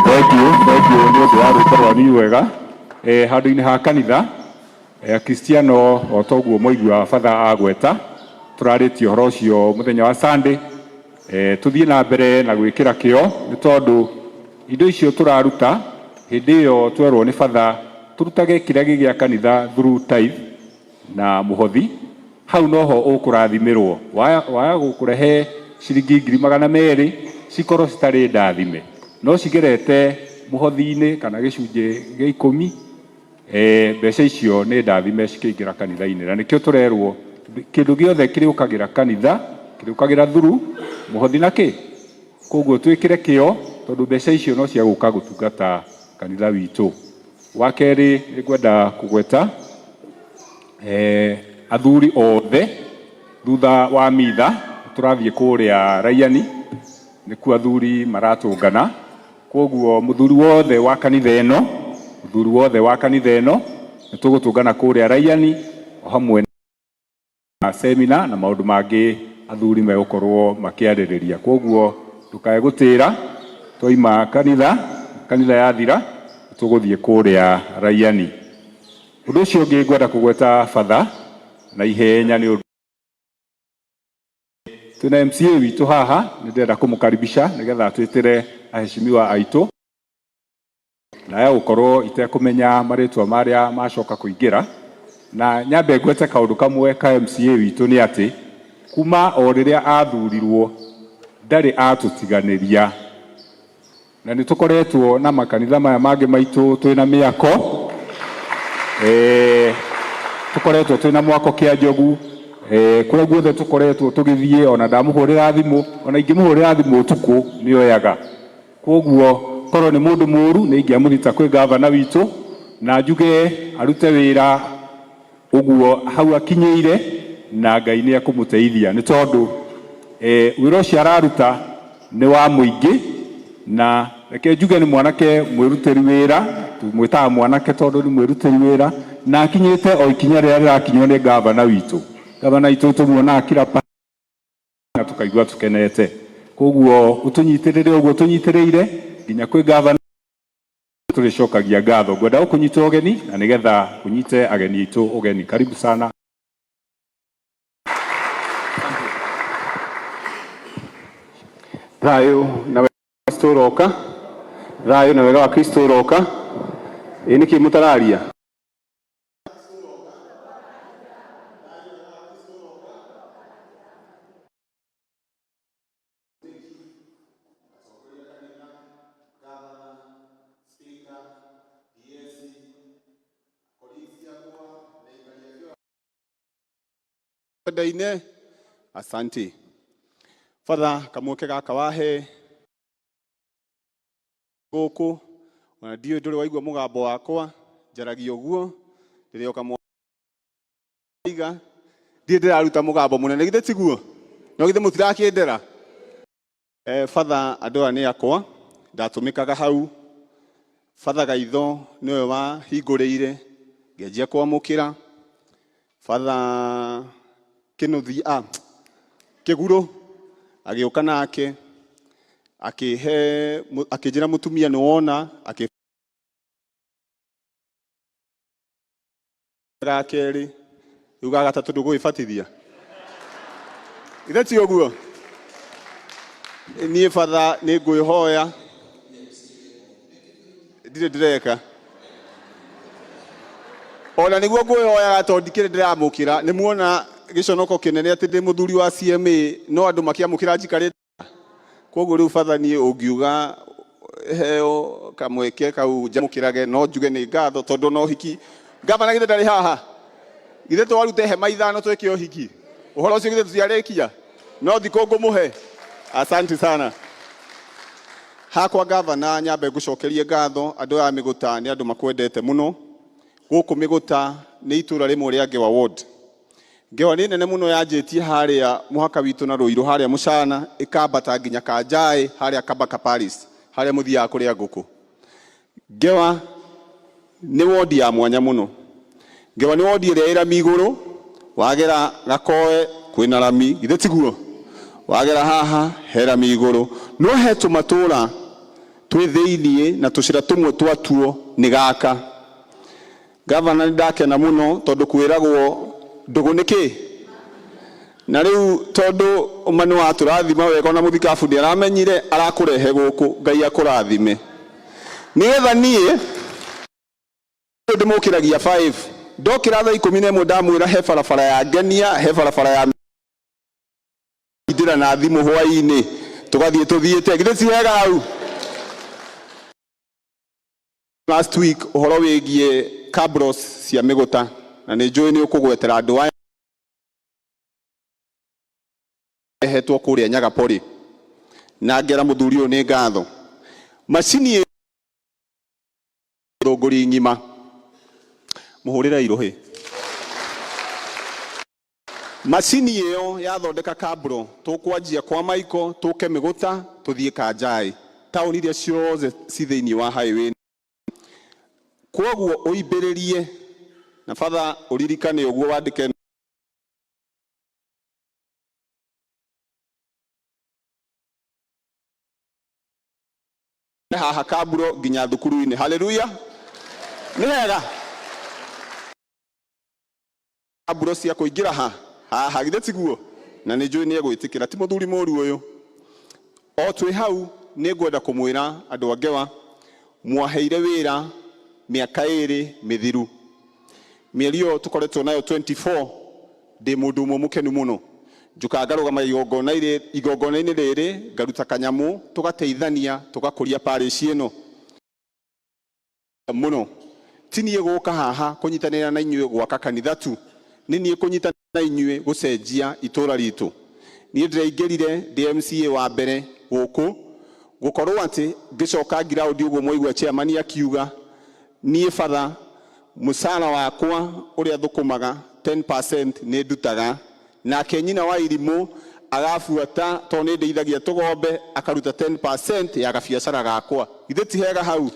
Thank you, thank you nĩ ũndũ wa rwĩmbo rwanyu rwega. Handũ-inĩ ha kanitha, Akristiano o toguo mwaigua batha agweta, tũrarĩtie ũhoro ũcio mũthenya wa Sunday. Tũthiĩ na mbere na gwĩkĩra kĩo nĩ tondũ indo icio tũraruta hĩndĩ ĩyo twerwo nĩ batha tũrutage kĩrĩa gĩ gĩa kanitha through tithe na mũhothi, hau noho ũkũrathimĩrwo. Waya gũkũrehe ciringi 200,000 cikorwo citarĩ ndathime, no cigerete mũhothi-inĩ kana gĩcunjĩ gĩa ikũmi, mbeca icio nĩ ndathime cikĩingĩra kanitha-inĩ. Na nĩkĩo tũrerwo kĩndũ gĩothe kĩrĩũkagĩra kanitha kĩrĩũkagĩra through mũhothi na kĩ. Koguo twĩkĩre kĩo tondũ mbeca icio no cia gũka gũtungata kanitha witũ. Wa kerĩ nĩ ngwenda kũgweta athuri othe thutha wa mitha tũrathiĩ kũrĩa Raiani, nĩkuo athuri maratũngana. Koguo mũthuri wothe wa kanitha ĩno, mũthuri wothe wa kanitha ĩno nĩ tũgũtũngana kũrĩa Raiani o hamwe na semina na maũndũ mangĩ athuri megũkorwo makĩarĩrĩria. Koguo ndũkae gũtĩra, twaima kanitha, kanitha yathira tũgũthiĩ kũrĩa Raiani. Ũndũ ũcio ũngĩ ngwenda kũgweta batha na ihenya nĩ ũndũ twĩna MCA witũ haha, nĩ ndĩrenda kũmũkaribisha nĩgetha atwĩtĩre aheshimiwa aitũ na ya gũkorwo itekũmenya marĩtwa marĩa macoka kũingĩra. Na nyambe ngwete kaũndũ kamwe ka MCA witũ nĩ atĩ kuma o rĩrĩa athurirwo ndarĩ atũtiganĩria, na nĩ tũkoretwo na makanitha maya mangĩ maitũ twĩna mĩako, tũkoretwo twĩna mwako kĩa Njogu, kũrĩa guothe tũkoretwo tũgĩthiĩ, ona ndamũhũrĩra thimũ, ona ingĩmũhũrĩra thimũ ũtukũ nĩ oyaga. Koguo korwo nĩ mũndũ mũru nĩ ingĩamũthita kwĩ gavana witũ na njuge arute wĩra ũguo hau akinyĩire, na Ngai nĩ ekũmũteithia nĩ tondũ wĩra ũcio araruta nĩ wa mũingĩ. Na reke njuge nĩ mwanake mwĩrutĩri wĩra, tũmwĩtaga mwanake tondũ nĩ mwĩrutĩri wĩra, na akinyĩte o ikinya rĩrĩa rĩrakinywo nĩ gavana witũ. Gavana witũ tũmuonaga kila na tũkaigua tũkenete. Koguo ũtũnyitĩrĩre ũguo tũnyitĩrĩire nginya kwĩ gavana tũrĩcokagia ngatho. Ngwenda gũkũnyita ũgeni na nĩgetha ũnyite ageni aitũ ũgeni. Karibu sana. Thayũ na wega wa Kristo ũroka, thayũ na wega wa Kristo ũroka. Ĩ nĩkĩ mũtararia? Ndaine, asante. Father, kamweke gaka wahe gũkũ, ona ndiũĩ ndũrĩ waigua mũgambo wakwa, njaragia ũguo, ndĩrĩ o kamwaiga, ndirĩ ndĩraruta mũgambo mũnene, githĩ tiguo? No githĩ mũtirakĩndera? Father, andũ aya nĩ akwa, ndatũmĩkaga hau. Father Gaitho nĩwe wahingũrĩire, ngĩanjia kwamũkĩra. Father Kĩnuthi, Kĩgurũ agĩũka nake, akĩhe, akĩnjĩra mũtumia nĩ wona, akĩ ga kerĩ, rĩu ga gatatũ ndũgũgĩbatithia. Githĩ ti ũguo? Niĩ Father nĩ ngwĩhoya, ndirĩ ndĩreka. Ona nĩguo ngwĩhoyaga tondũ ndikĩrĩ ndĩramũkĩra, nĩ muona gĩconoko kĩnene atĩ ndĩ mũthuri wa CMA, no andũ makĩamũkĩra njikarĩte. Koguo rĩu Father niĩ ũngiuga heo kamweke kau njamũkĩrage, no njuge nĩ ngatho tondũ no hiki Gavana githĩ ndarĩ haha? Githĩ twarute hema ithano twĩke ũhiki? Ũhoro ũcio githĩ tũtiarĩkia? No thikũ ngũmũhe. Asante sana. Hakwa gavana, nyambe ngũcokerie ngatho. Andũ aya a Mĩgũta nĩ andũ makwendete mũno. Gũkũ Mĩgũta nĩ itũra rĩmwe rĩa Ngewa Ward. Ngewa nĩ nene mũno, yanjĩtie harĩa mũhaka witũ na Rũirũ harĩa Mũcana, ĩkambata nginya Kanjaĩ harĩa Kabaka Palace, harĩa mũthiaga kũrĩa ngũkũ. Ngewa nĩ wondi ya mwanya mũno. Ngewa nĩ wondi ĩrĩa ĩ rami igũrũ, wagera Gakoe kwĩna rami, githĩ tiguo? Wagera haha he rami igũrũ. No he tũmatũra twĩ thĩiniĩ na tũcĩra tũmwe twatuo nĩ gaka. Gavana, nĩ ndakena mũno tondũ kwĩragwo ndũgũ nĩ kĩ? Na rĩu tondũ ma nĩ watũrathima wega, ona mũthikabu nĩ aramenyire arakũrehe gũkũ. Ngai akũrathime. Nĩgetha niĩ ndĩmũkĩragia 5, ndokĩra thaa 11, ndamwĩra he barabara ya ngenia, he barabara ya ndĩra na thimũ hwaĩ-inĩ, tũgathiĩ tũthiĩte. Githĩ ti wega hau? Last week ũhoro wĩgiĩ cabros cia Mĩgũta, na nĩ njũĩ nĩ ũkũgwetera andũ aya rehetwo kũrĩa Nyagapori, na ngera mũthuri ũyũ nĩ ngatho. Macini thũngũri ng'ima, mũhũrĩre irũhĩ. Macini ĩyo yathondeka kabro, tũkwanjia kwa Maiko, tũke Mĩgũta, tũthiĩ Kanjaĩ, taũni iria ciothe ci thĩinĩ wa highway. Kwoguo ũimbĩrĩrie na batha ũririkane ũguo wandĩke haha kaburo nginya thukuru-inĩ. Haleluya, nĩ hega kaburo cia kũingĩra ha haha, githĩ tiguo? Na nĩ njũĩ nĩ egwĩtĩkĩra, ti mũthuri mũru ũyũ. O twĩ hau, nĩ ngwenda kũmwĩra andũ a Ngewa, mwaheire wĩra mĩaka 2 mĩthiru. Mĩeri ĩyo tũkoretwo nayo 24, ndĩ mũndũ ũmwe mũkenu mũno. Njũkaga ngarũgama igongona-inĩ rĩrĩ, ngaruta kanyamũ, tũgateithania, tũgakũria parish ĩno mũno. Ti niĩ gũka haha kũnyitanĩra na inyuĩ gwaka kanitha tu, nĩ niĩ kũnyitanĩra na inyuĩ gũcenjia itũra ritũ. Niĩ ndĩraingĩrire ndĩ MCA wa mbere gũkũ, gũkorwo atĩ ngĩcoka ground ũguo mwaigua chairman akiuga, niĩ batha mũcara wakwa ũrĩa thũkũmaga 10% nĩ ndutaga, nake nyina wa irimũ agabuata tondũ nĩ ndeithagia tũgombe, akaruta 10% ya gabiacara gakwa. Githĩ ti hega hau?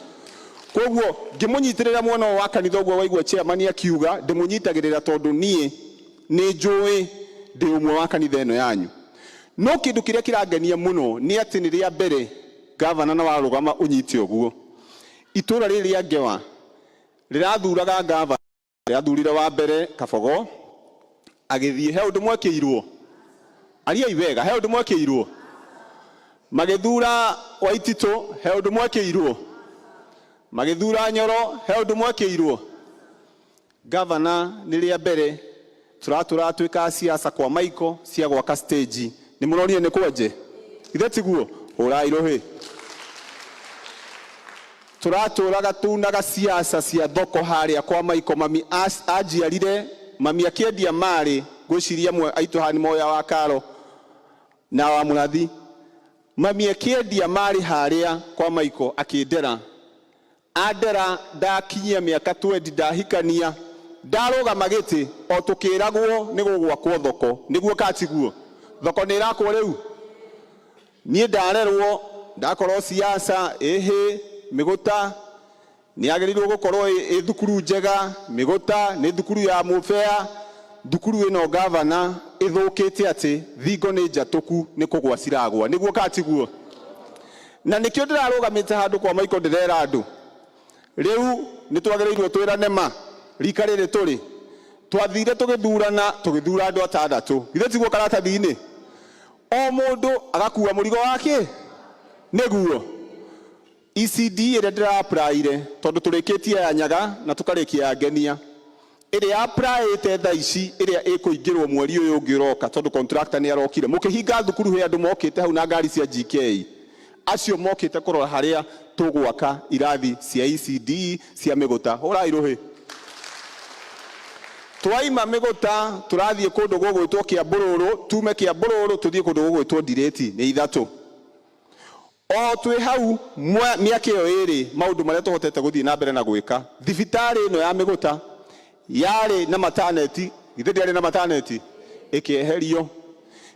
Koguo ngĩmũnyitĩrĩra mwena ũyũ wa kanitha ũguo waigua chairman akiuga, ndĩmũnyitagĩrĩra tondũ niĩ nĩ njũĩ ndĩ ũmwe wa kanitha ĩno yanyu. No kĩndũ kĩrĩa kĩrangenia mũno nĩ atĩ nĩ rĩa mbere gavana na warũgama ũnyite ũguo. Itũra rĩrĩ rĩa Ngewa rĩrathuraga gavana. Rĩathurire wa mbere Kabogo, agĩthiĩ. He ũndũ mwekĩirwo? Ariai wega, he ũndũ mwekĩirwo? Magĩthura Waititũ, he ũndũ mwekĩirwo? Magĩthura Nyoro, he ũndũ mwekĩirwo? Gavana, nĩ rĩa mbere tũratũra twĩkaga siasa kwa Maiko cia gwaka stage. Nĩ mũronire nĩ kwenje? Ithe tiguo? Hũrai rũhĩ. Tũratũraga tunaga siasa cia thoko harĩa kwa Maiko. Mami anjiarire, mami akĩendia marĩ, ngwĩciria amwe aitũ haha nĩ moya wa Karo na wa Mũrathi. Mami akĩendia marĩ harĩa kwa Maiko, akĩndera. Andera ndakinyia mĩaka 20, ndahikania, ndarũgama gĩtĩ o tũkĩragwo nĩ gũgwakwo thoko. Nĩguo ka tiguo? Thoko nĩ ĩrakwo rĩu? Niĩ ndarerwo ndakorwo siasa ĩhĩ Mĩgũta nĩ yagĩrĩirwo gũkorwo ĩ thukuru njega. Mĩgũta nĩ thukuru ya mũbea. Thukuru ĩno, gavana, ĩthũkĩte atĩ thingo nĩ njatũku, nĩ kũgwa ciragwa. Nĩguo ka tiguo? Na nĩkĩo ndĩrarũgamĩte handũ kwa Maiko ndĩrera andũ rĩu nĩ twagĩrĩirwo twĩrane ma rika rĩrĩ tũrĩ twathire tũgĩthurana, tũgĩthura andũ atandatũ. Githĩ tiguo? Karatathi-inĩ o mũndũ agakua mũrigo wake. Nĩguo ECD ĩrĩa ndĩra-applyire, tondũ tũrĩkĩtie ya Nyaga na tũkarĩkia ya Ngenia, ĩrĩa applyĩte thaa ici, ĩrĩa ĩkũingĩrwo mweri ũyũ ũngĩ ũroka, tondũ contractor nĩ arokire. Mũkĩhinga thukuru he andũ mokĩte hau na ngari cia GK, acio mokĩte kũrora harĩa tũgwaka irathi cia ECD cia Mĩgũta. Hũrai rũhĩ. Twaima Mĩgũta tũrathiĩ kũndũ gũgwĩtwo Kĩambũrũrũ, tume Kĩambũrũrũ tũthiĩ kũndũ gũgwĩtwo Ndirĩti, nĩ ithatũ. O twĩ hau mĩaka ĩyo ĩrĩ, maũndũ marĩa tũhotete gũthiĩ na mbere na gwĩka, thibitarĩ ĩno ya Mĩgũta yarĩ na mataneti, githĩ ndĩarĩ na mataneti? Ĩkĩeherio.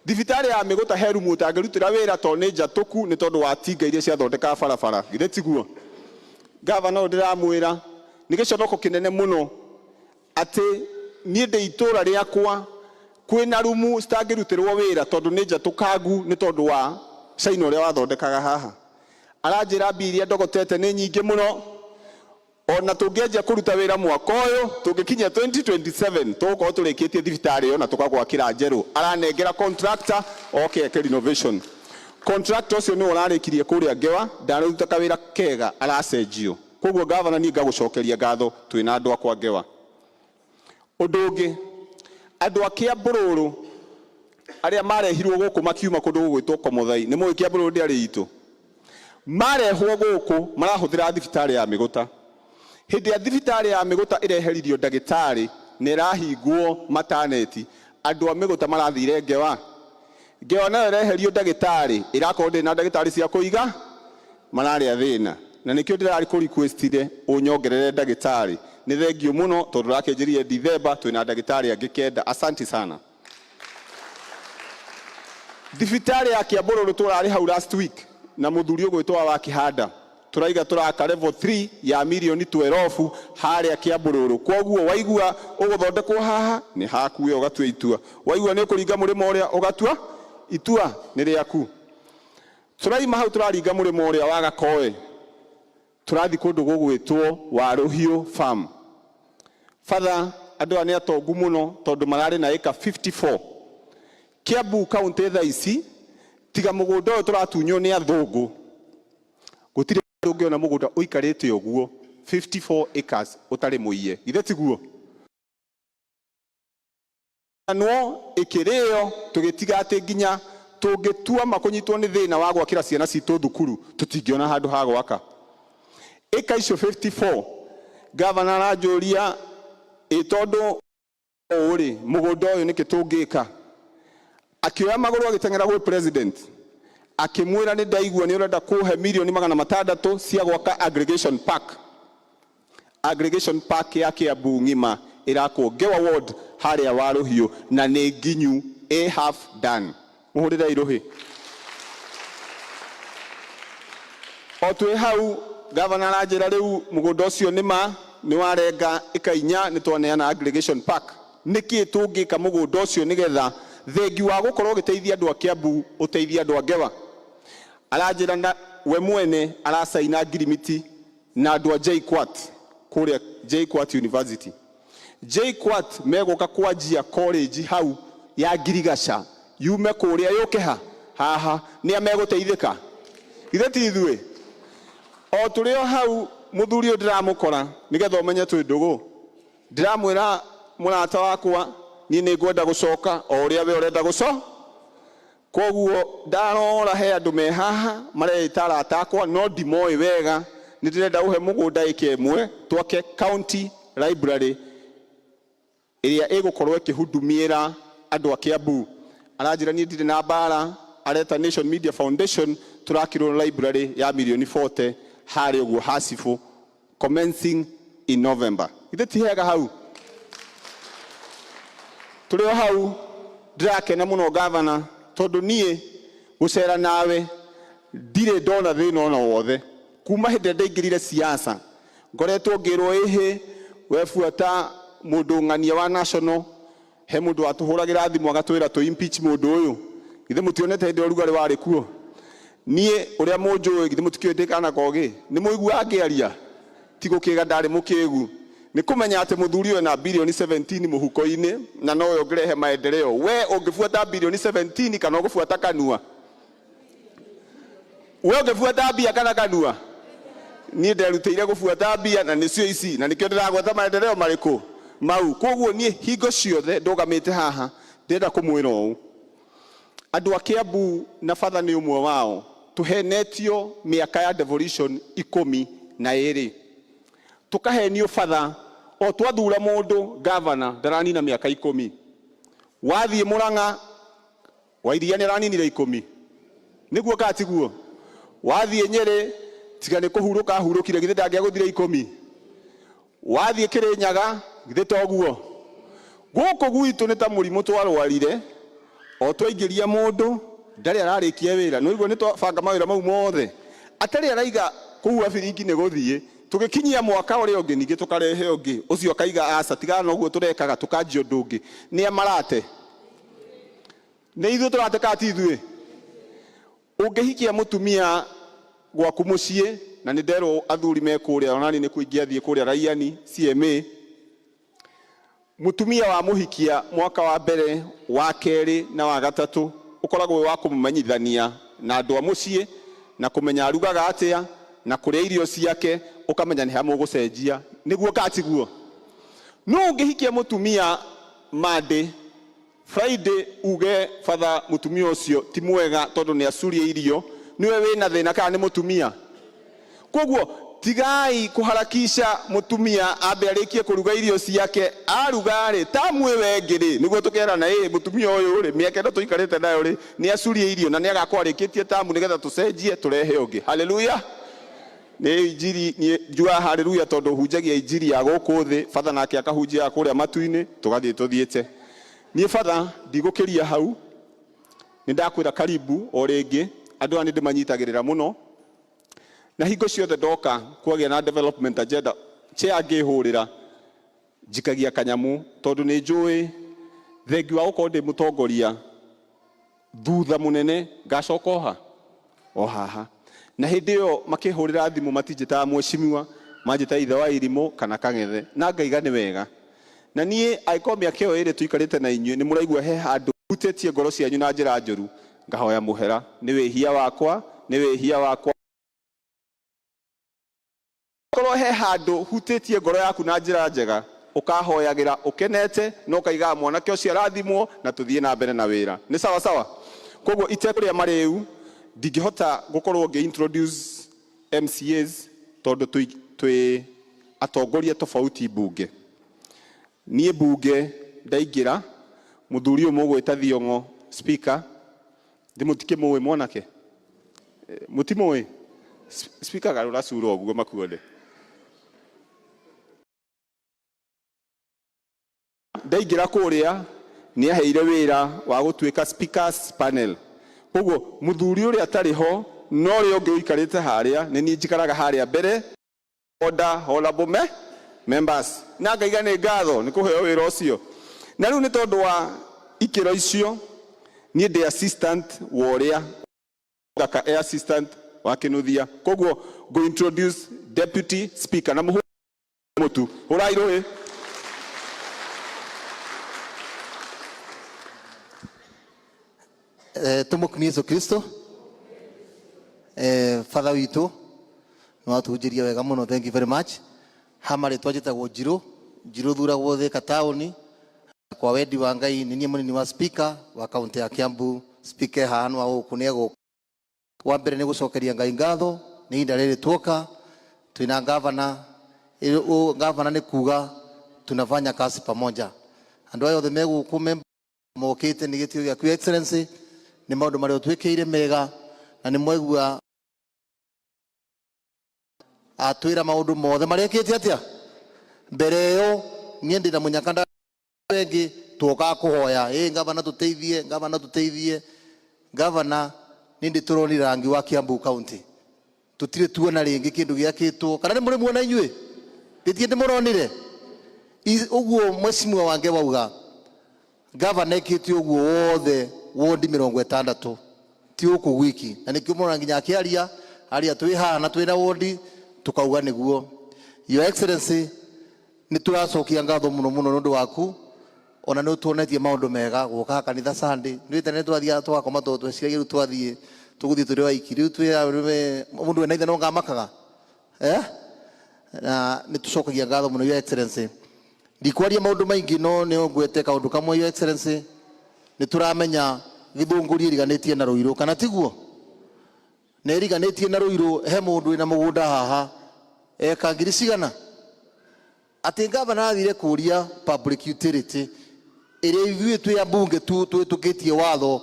Thibitarĩ ya Mĩgũta he rumu ũtangĩrutĩra wĩra tondũ nĩ njatũku nĩ tondũ wa tinga iria ciathondekaga barabara, githĩ tiguo? Gavana ũyũ ndĩramwĩra nĩ gĩconoko kĩnene mũno atĩ niĩ ndĩ itũra rĩakwa kwĩna rumu citangĩrutĩrwo wĩra tondũ nĩ njatũkangu nĩ tondũ wa China ũrĩa wathondekaga haha. Aranjĩra mbia iria ndogotete nĩ nyingĩ mũno, ona tũngĩanjia kũruta wĩra mwaka ũyũ tũngĩkinyia 2027 tũgũkorwo tũrĩkĩtie thibitarĩ ĩyo na tũkagwakĩra njerũ. Aranengera contractor oke eke renovation. Contractor ũcio nĩwe ũrarĩkirie kũrĩa Ngewa, ndanaruta kawĩra kega, aracenjio. Koguo gavana niĩ ngagũcokeria ngatho twĩna andũ akwa Ngewa. Ũndũ ũngĩ, andũ a Kĩambũrũrũ arĩa marehirwo gũkũ makiuma kũndũ gũgwĩtwo Komothai, nĩ mũĩ Kĩambũrũrũ ndĩarĩ itũ, marehwo gũkũ marahũthĩra thibitarĩ ya Mĩgũta. Hĩndĩ ya thibitarĩ ya Mĩgũta ĩreheririo ndagĩtarĩ na ĩrahingwo mataneti, andũ a Mĩgũta marathire Ngewa. Ngewa nayo ĩreherio ndagĩtarĩ, ĩrakorwo ndĩrĩ na ndagĩtarĩ cia kũiga, mararĩa thĩna. Na nĩkĩo ndĩrarĩ requestire ũnyongerere ndagĩtarĩ. Nĩ thengiũ mũno tondũ ũrakĩnjĩrire Dithemba twĩna ndagĩtarĩ angĩ 9. Asanti sana. Thibitarĩ ya Kĩambũrũrũ tũrarĩ hau last week na mũthuri ũgwĩtwo wa Kĩhanda. Tũraiga tũraka level 3 ya mirioni 12 harĩa Kĩambũrũrũ. Kwoguo waigua ũgũthondekwo haha nĩ haku we ũgatua itua. Waigua nĩ ũkũringa mũrĩmo ũrĩa ũgatua itua nĩ rĩaku. Tũraima hau tũraringa mũrĩmo ũrĩa wa Gakoe. Tũrathiĩ kũndũ gũgwĩtwo Warũhiũ Farm. Father, andũ aya nĩ atongu mũno tondũ mararĩ na ĩka 54. Kiambu County thaa ici tiga mũgũnda ũyũ tũratunywo nĩ athũngũ, gũtirĩ handũ ũngĩona mũgũnda ũikarĩte ũguo 54 acres ũtarĩ mũiye, githĩ tiguo? No ĩkĩrĩo tũgĩtiga atĩ nginya tũngĩtua makũnyitwo nĩ thĩna wa gwakĩra ciana citũ thukuru tũtingĩona handũ ha gwaka. Ĩka icio 54, gavana aranjũria ĩ tondũ ũũ rĩ mũgũnda ũyũ nĩkĩ tũngĩka? Akĩoya magũrũ agĩteng'era gwĩ president akĩmwĩra nĩ ndaigua nĩ ũrenda kũhe mirioni 600 cia gwaka aggregation park. Aggregation park ya Kiambu ng'ima ĩrakwo Ngewa ward harĩa Warũhiũ na nĩ nginyu a half done. Mũhũrĩre irũhĩ. O twĩ hau gavana aranjĩra rĩu mũgũnda ũcio nĩ ma nĩ warenga ĩka inya nĩ twaneana aggregation park. Nĩkĩ tũngĩka mũgũnda ũcio nĩgetha thengi wa gũkorwo ũgĩteithia andũ a Kiambu ũteithie andũ a Ngewa? Aranjĩra na we mwene aracaina ngirimiti na andũ a JKUAT kũrĩa JKUAT University. JKUAT megũka kwanjia college hau ya ngirigaca yume kũrĩa yũke ha haha, nĩa megũteithĩka? Githĩ ti ithuĩ? O tũrĩ o hau mũthuri ũyũ ndĩramũkora nĩgetha ũmenye twĩ ndũgũ, ndĩramwĩra mũrata wakwa niĩ nĩ ngwenda gũcoka o ũrĩa we ũrenda gũcoka. Koguo ndarora he andũ me haha mareĩta arata akwa no ndimoĩ wega, nĩ ndĩrenda ũhe mũgũnda ĩka ĩmwe twake county library ĩrĩa ĩgũkorwo ĩkĩhudumiĩra andũ a Kiambu. Aranjĩra niĩ ndirĩ na mbara, areta Nation Media Foundation tũrakĩrwo library ya mirioni 40 harĩa ũguo Hacibũ commencing in November. Githĩ ti hega hau? Tũrĩ o hau ndĩrakena mũno gavana tondũ niĩ gũcera nawe ndirĩ ndona thĩna ona wothe. Kuma hĩndĩ ĩrĩa ndaingĩrire siasa ngoretwo ngĩrwo ĩhĩ webuata mũndũ ng'ania wa national, he mũndũ watũhũragĩra thimũ agatwĩra tũ impeach mũndũ ũyũ. Githĩ mũtionete hĩndĩ ĩrĩa ũrugarĩ warĩ kuo? Niĩ ũrĩa mũnjũĩ githĩ mũtikĩũĩ ndĩ kana kogĩ? Nĩ mũiguaga ngĩaria? Ti gũkĩga ndarĩ mũkĩgu, nĩ kũmenya atĩ mũthuri ũyũ na bilioni 17 mũhuko-inĩ na nowe ũngĩrehe maendeleo. We ũngĩbuata bilioni 17 kana ũgũbuata kanua? We ũngĩbuata mbia kana kanua? Niĩ nderutĩire gũbuata mbia na nĩcio ici, na nĩkĩo ndĩragweta maendeleo marĩkũ mau. Koguo niĩ hingo ciothe ndũgamĩte haha ndĩrenda kũmwĩra ũũ, andũ a Kiambu na batha nĩ ũmwe wao tũhenetio mĩaka ya devolution 12, tũkahenio batha. O twathura mũndũ gavana ndaranina mĩaka 10. Wathiĩ Murang'a wa Iria nĩ araninire 10. Nĩguo kana tiguo? Wathiĩ Nyĩrĩ tiga nĩ kũhurũka ahurũkire, githĩ ndangĩagũthire 10. Wathiĩ Kĩrĩnyaga githĩ toguo? Gũkũ gwitũ nĩ ta mũrimũ twarwarire, o twaingĩria mũndũ ndarĩ ararĩkia wĩra. Nĩ ũigua nĩ twabanga mawĩra mau mothe, atarĩ araiga kũhuha biringi nĩ gũthiĩ. Tũgĩkinyia mwaka ũrĩa ũngĩ ningĩ tũkarehe ũngĩ, ũcio akaiga aca, tigana na ũguo tũrekaga, tũkanjia ũndũ ũngĩ. Nĩa marate? Nĩ ithuĩ tũrate kana ti ithuĩ? Ũngĩhikia mũtumia gwaku mũciĩ, na nĩ nderwo athuri me kũrĩa, onani nĩ kuo ingĩathiĩ kũrĩa Raiani CMA, mũtumia wa mũhikia mwaka wa mbere, wa kerĩ na wa gatatũ, ũkoragwo wĩ wa kũmũmenyithania na andũ a mũciĩ, na kũmenya arugaga atĩa, na kũrĩa irio ciake, ũkamenya nĩ ha mũgũcenjia. Nĩguo kana tiguo? No ũngĩhikia mũtumia Monday, Friday uge batha mũtumia ũcio ti mwega tondũ nĩ acuria irio, nĩwe wĩna thĩna kana nĩ mũtumia? Koguo tigai kũharakisha mũtumia ambe arĩkie kũruga irio ciake. Aruga rĩ, tamu ĩyo ĩngĩ rĩ, nĩguo tũkerana ĩ mũtumia ũyũ rĩ, mĩaka ĩno tũikarĩte nayo rĩ, nĩ acurie irio na nĩ agakorwo arĩkĩtie tamu nĩgetha tũcenjie tũrehe ũngĩ. Haleluya! Nĩ injiri, niĩ njugaga haleluya tondũ hunjagia injiri ya gũkũ thĩ, batha nake akahunjia ya kũrĩa matu-inĩ, tũgathiĩ tũthiĩte. Niĩ batha ndigũkĩria hau, nĩ ndakwĩra karibu o rĩngĩ, andũ aya nĩ ndĩmanyitagĩrĩra mũno. Na hingo ciothe ndoka kwagĩa na development agenda, chair ngĩhũrĩra, njikagia kanyamu, tondũ nĩ njũĩ thengi wa gũkorwo ndĩ mũtongoria thutha mũnene ngacoka oha o haha. Na hĩndĩ ĩyo makĩhũrĩra thimũ matinjĩtaga mheshimiwa, manjĩtaga ithe wa irimũ kana kang'ethe, na ngaiga nĩ wega. Na niĩ angĩkorwo mĩaka ĩyo ĩrĩ tũikarĩte na inyuĩ nĩ mũraigua he handũ hutĩtie ngoro cianyu na njĩra njũru, ngahoya mũhera, nĩ wĩhia wakwa, nĩ wĩhia wakwa. Korwo he handũ hutĩtie ngoro yaku na njĩra njega, ũkahoyagĩra ũkenete na ũkaigaga mwanake ũcio arathimwo na tũthiĩ na mbere na wĩra. Nĩ sawa sawa? Koguo itekũrĩa marĩu, ndingĩhota gũkorwo ngĩ introduce MCAs tondũ twĩ atongoria tofauti mbunge. Niĩ mbunge ndaingĩra, mũthuri ũyũ mũgwĩta Thiong'o speaker, ndĩ mũtikĩmũĩ mwanake? Mũtimũĩ? Speaker garũra cura ũguo makuone. Ndaingĩra kũrĩa nĩ aheire wĩra wa gũtuĩka speakers panel. Koguo mũthuri ũrĩa atarĩ ho no ũrĩa ũngĩ ũikarĩte harĩa, nĩ niĩ njikaraga harĩa mbere. Order, honorable members. Na ngaiga nĩ ngatho nĩ kũheo wĩra ũcio. Na rĩu nĩ tondũ wa ikĩro icio, niĩ ndĩ assistant wa ũrĩa Thaka e assistant wa Kinuthia. Koguo go introduce deputy speaker na mũhũ mũtu. Hũrai rũĩ. Tumukumie Yesu Kristo. Father witũ nĩ watuhunjĩria wega mũno, thank you very much. Hama rĩtwa njĩtagwo Njirũ, Njirũ thuragwo Thika taũni. Kwa wendi wa Ngai nĩ niĩ mũnini wa speaker wa kaunti ya Kiambu. Speaker haha nĩ wa gũkũ nĩ egũka. Wa mbere nĩ gũcokeria Ngai ngatho nĩ ihinda rĩrĩ tuoka twĩna gavana. Gavana nĩ kuga tunafanya kazi pamoja. Andũ aya othe me gũkũ mokĩte nĩ gĩtĩo gĩaku Your Excellency, nĩ maũndũ marĩa ũtwĩkĩire mega na nĩ mwaigua atwĩra maũndũ mothe marĩa ekĩte atĩa. Mbere ĩyo niĩ ndĩ na mũnyaka wengĩ tuokaga kũhoya, ĩ gavana tũteithie, gavana tũteithie. Gavana nĩ ndĩ tũronire rangi wa Kiambu County, tũtirĩ tuona rĩngĩ kĩndũ gĩakĩtwo, kana nĩ mũrĩ muona inyuĩ? Ndĩtie ndĩ mũronire ũguo mheshimiwa wange wauga gavana ekĩte ũguo wothe wondi 60 ti gũkũ gwiki, na nĩkĩo mũrona nginya akĩaria aria twĩ haha na twĩna wondi tukauga nĩguo. Your Excellency, nĩ tũracokia ngatho mũno mũno nĩ ũndũ waku, ona nĩ ũtuonetie maũndũ mega gũka kanitha Sunday. Nĩ tene twathiaga tũgakoma tondũ tweciragia rĩu twathiĩ tũgũthiĩ tũrĩ waiki, rĩu twĩ mũndũ wĩna ithe no ngamakaga. Na nĩ tũcokagia ngatho mũno Your Excellency. Ndikwaria maũndũ maingĩ no nĩ ngwete kaũndũ kamwe Your Excellency. Nĩ tũramenya Gĩthũngũri ĩriganĩtie na Rũirũ, kana tiguo? Na ĩriganĩtie na Rũirũ, he mũndũ wĩna mũgũnda haha eka ngiri cigana? Atä ngavana athire kũria public utility ĩrĩa ithuĩ twĩ ambunge tu twĩtũkĩtie watho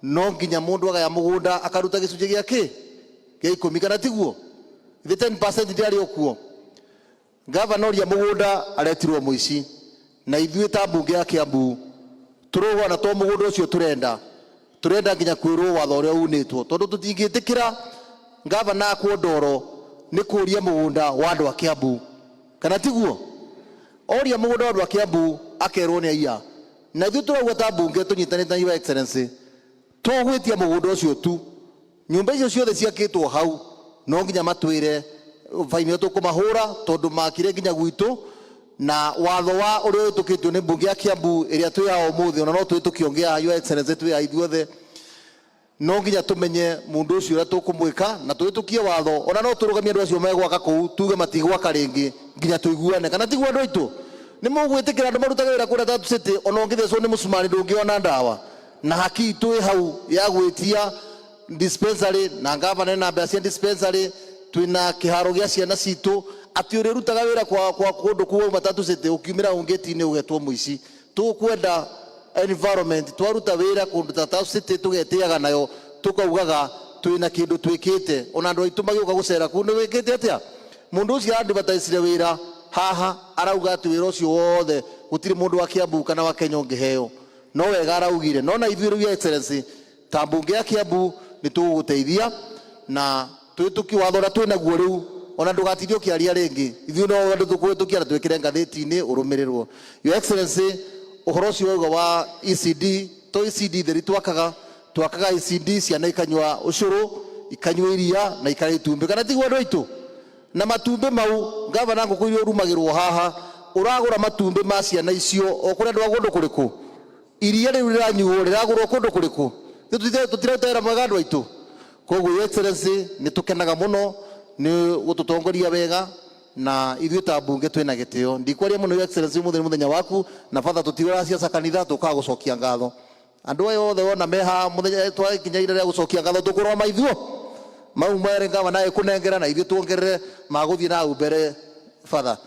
no nginya mũndũ agaya mũgũnda akaruta gĩcunjĩ gĩa kĩ gĩa 10, kana tiguo? The 10% ndĩarĩ o kuo. Ngavana oria mũgũnda aretirwo mũici, na ithuĩ ta mbunge ya Kiambu tũrũgana to mũgũnda ũcio tũrenda, tũrenda nginya kwĩrwo watho ũrĩa unĩtwo, tondũ tũtingĩtĩkĩra ngavana akwo ndoro nĩ kũria mũgũnda wa andũ a Kiambu, kana tiguo? Oria mũgũnda wa andũ a Kiambu akerwo nĩ aiya, na ithuĩ tũrauga ta mbunge tũnyitanĩte na Your Excellency tũgwĩtia mũgũnda ũcio tu. Nyũmba icio ciothe ciakĩtwo hau no nginya matwĩre baini ĩyo tũkũmahũra, tondũ makire nginya gwitũ, na watho wa ũrĩa ũhĩtũkĩtio nĩ mbunge ya Kiambu ĩrĩa twĩ haha ũmũthĩ, ona no twĩtũkio ũngĩ haha, Your Excellency, twĩ haha ithuothe, no nginya tũmenye mũndũ ũcio ũrĩa tũkũmwĩka na tũhĩtũkie watho. Ona no tũrũgamie andũ acio megwaka kũu, tuge matigwaka rĩngĩ nginya tũiguane, kana tiguo andũ aitũ? Nĩ mũgwĩtĩkĩra andũ marutaga wĩra kũrĩa Tatu City, ona ũngĩthecwo nĩ mũcumari ndũngĩona ndawa, na haki itũ ĩ hau ya gwĩtia dispensary, na ngavana na mbeca cia dispensary, twĩna kĩharo gĩa ciana citũ. Atĩ ũrĩa ũrutaga wĩra kwa kũndũ kũu wauma Tatu City ũkiumĩra ngĩti-inĩ ũgetwo mũici. Tũkwenda environment twaruta wĩra kũndũ ta Tatu City tũgetĩaga nayo, tũkaugaga twĩna kĩndũ twĩkĩte, ona andũ aitũ magĩũka gũcera kũu nĩ wĩkĩte atĩa. Mũndũ ũcio advertisire wĩra haha arauga atĩ wĩra ũcio wothe gũtirĩ mũndũ wa Kiambu kana wa Kenya ũngĩheo, no wega araugire. No na ithuĩ rĩu, Your Excellency, ta mbunge ya Kiambu nĩ tũgũgũteithia na twĩtũkie watho ũrĩa twĩnaguo rĩu, ona ndũgatinde ũkĩaria rĩngĩ, ithuĩ no andũ tũkũhĩtũkia na twĩkĩre ngathĩti-inĩ ũrũmĩrĩrwo. Your Excellency, ũhoro ũcio wauga wa ECD, to ECD theri twakaga, twakaga ECD ciana ikanyua ũcũrũ, ikanyua iria na ikarĩa itumbĩ, kana tiguo andũ aitũ? Na matumbĩ mau ngavana, ngũkũ iria ũrumagĩrwo haha, ũragũra matumbĩ ma ciana icio o kũrĩa andũ a kũndũ kũrĩkũ? Iria rĩu rĩranyuo rĩragũrwo kũndũ kũrĩkũ? Tũtiraruta wĩra mwega andũ aitũ. Koguo Your Excellency, nĩ tũkenaga mũno nĩ gũtũtongoria wega, na ithuĩ ta mbunge twĩna gĩtĩo. Ndikwaria mũno, Your Excellency, ũmũthĩ nĩ mũthenya waku, na batha tũtigũra ciaca kanitha, tũkaga gũcokia ngatho andũ aya othe wona me haha. Mũthenya twakinya ihinda rĩa gũcokia ngatho, tũkũrora maithuo mau mere ngavana ĩkũnengera na ithuĩ tuongerere magũthiĩ na hau mbere. Father,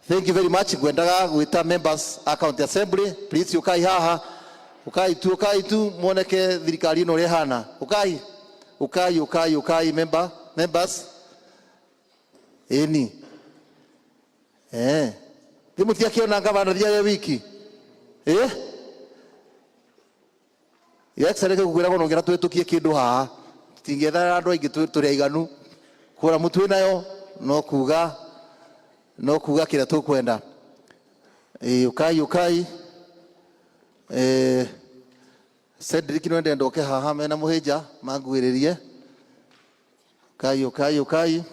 thank you very much. Ngwendaga gwĩta members a county assembly, please ũkai haha, ũkai tu, ũkai tu muoneke thirikari ĩno ũrĩa ĩhana. Ũkai, ũkai, ũkai, ũkai, members. Ĩni thĩ mũtiakĩona ngavana thiage wiki Your Excellency, ngwĩragwo no nginya twĩtũkie kĩndũ haha, tũtingĩethana andũ aingĩ, tũrĩ aiganu kũra mũtwĩ nayo, no kuga kĩrĩa tũkwenda. Ĩĩ, ũkai, ũkai. Cedric no ende ndoke haha mena mũhĩnja manguĩrĩrie. Ũkai, ũkai, ũkai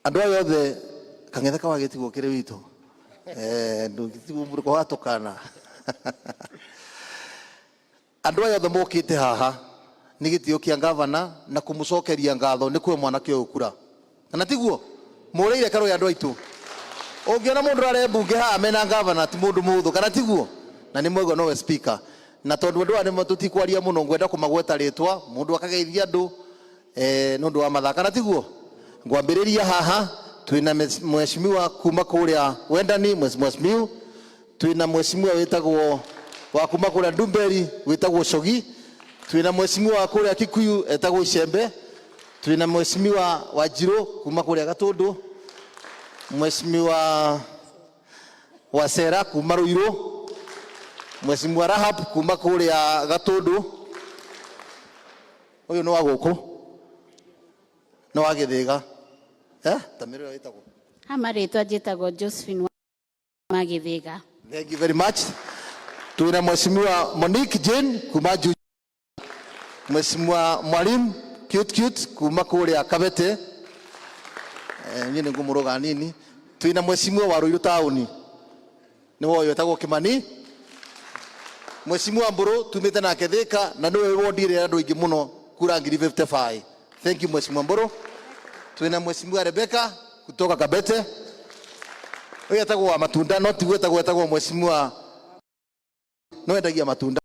andũ aya othe. Kang'ethe kawagĩtigwo kĩrĩ witũ. Ndũngĩtigwo mũrũko watũkana. Andũ aya othe mokĩte haha nĩ gĩtĩo kĩa ngavana na kũmũcokeria ngatho nĩ kũhe mwanake ũyũ kura, kana tiguo? Mũrĩire karũĩ andũ aitũ. Ũngĩona mũndũ ũrarĩa mbunge haha mena ngavana ti mũndũ mũhũthũ, kana tiguo? Na nĩ mwaigua nowe speaker, na tondũ andũ aya nĩ tũtikwaria mũno, ngwenda kũmagweta rĩtwa mũndũ akageithia andũ nĩ ũndũ wa mathaa, kana tiguo? Ngwambĩrĩria haha twĩna mheshimiwa kuma kũrĩa Wendani, mheshimiwa, twĩna mheshimiwa wĩtagwo wa kuma kũrĩa Ndumberi wĩtagwo Cogi, twĩna mheshimiwa wa kũrĩa Kikuyu etagwo Icembe, twĩna mheshimiwa wa Njirũ kuma kũrĩa Gatũndũ, mheshimiwa wa Sera kuma Ruiru, mheshimiwa Rahab kuma kũrĩa Gatũndũ. Ũyũ nĩ wa gũkũ, nĩ wa Gĩthĩga, ta mĩrĩo ĩtagwo Ha marĩtwa njĩtagwo Josephine wa Gĩthĩga. Thank you very much. Twina Mheshimiwa Monique Jane kuma Juja, Mheshimiwa Mwalimu Cute Cute kuma kuria Kabete. Niĩ nĩ ngũmũrũga nini. Twina Mheshimiwa wa Ruiru taũni, nĩ woyo etagwo Kimani. Mheshimiwa Mburu tumĩte nake Thika na nĩwe wodi ĩrĩa andũ aingĩ mũno, kura 55,000. Thank you, Mheshimiwa Mburu. Twina Mheshimiwa Rebecca kutoka Kabete. Ũyũ etagwo wa matunda, no tiguo etagwo, etagwo Mheshimiwa no endagia matunda.